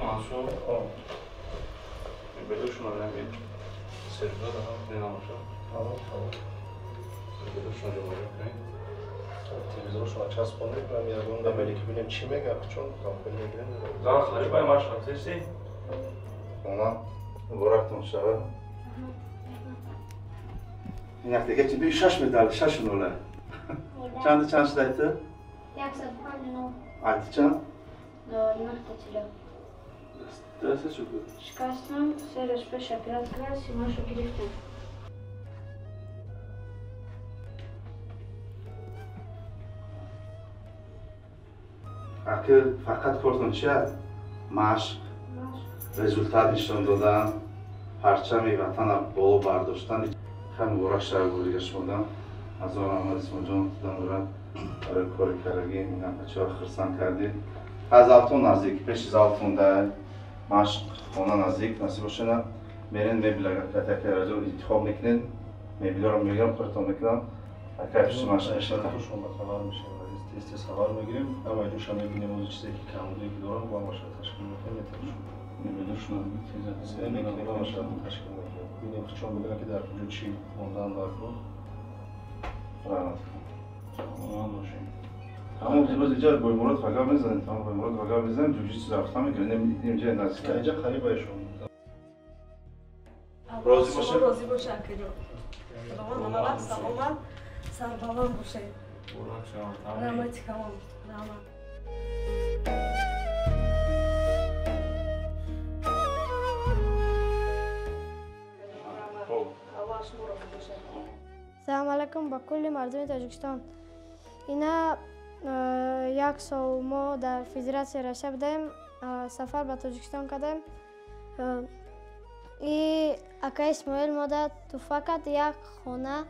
Мансур, мебелушона нами сержда ненамоша. Тамом, тамом. Мебелушона ҷобаҷо кунед. Телевизоршона часпонед, ман ягон мебеле ки бинем чӣ мега, чун компания мегирем. Зан харибай машқ кардеси? Она муборактон шавад. Инак дига чи би 6 медал, 6 нола. Чанд чанд шуд ту? 159. А ти чанд? 99. Дасте чӣ буд? Шикастам, се рӯз пеш оператсия симашо гирифтам. Аки фақат кортон чи аст? Машқ, результат нишон додан, парчами ватана боло бардоштан. Хеле муборак шавад гулига шумодан. Ҳазор раҳмат Исмоилҷон, худо барои кори карагӣ ина бачаҳо хурсанд кардед. Аз залтон наздик, пеши залтон да машқ хона наздик насиб бошад, мерен мебел катакараҷо интихоб мекунед, мебелро мегирам, худтон мекунам. Акай пеши машқ мешавад. Шумо хабар мешавад. Тез-тез хабар мегирем, ҳама ҷоша мебинем, ози чизе ки камбудие ки дорам, бо ҳамаша ташкил мекунем, метавонем. Мебелушона тез мекунем, ҳамаша ташкил мекунем. Бинем чон мегӯянд ки дар куҷо чӣ мондан дар кор. Раҳмат. Саломат бошед. Тамом, боз инҷа Боймурод фақат мезанем, тамом Боймурод фақат мезанем, ҷуҷитсу рафта мекунем, инҷа наздик. Инҷа қариб айшон. Розӣ бошед. Розӣ бошед, акаҷон. Худованд ҳама вақт саломат, сарбаланд бошед. Раҳмати калон, раҳмат. Салом алайкум ба кулли мардуми Тоҷикистон. Ина як сол мо дар Федератсияи Россия будем, сафар ба Тоҷикистон кардем. И акаи Исмоил мода туҳфа кард як хона.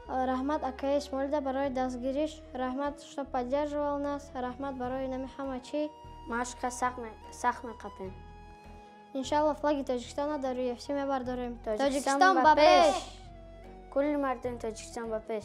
Раҳмат акаи Исмоилда барои дастгириш, раҳмат что поддерживал нас, раҳмат барои нами ҳама чӣ. Машқа сахт меқапем. Иншалло флаги Тоҷикистонро дар UFC мебардорем. Тоҷикистон ба пеш! Кулли мардуми Тоҷикистон ба пеш!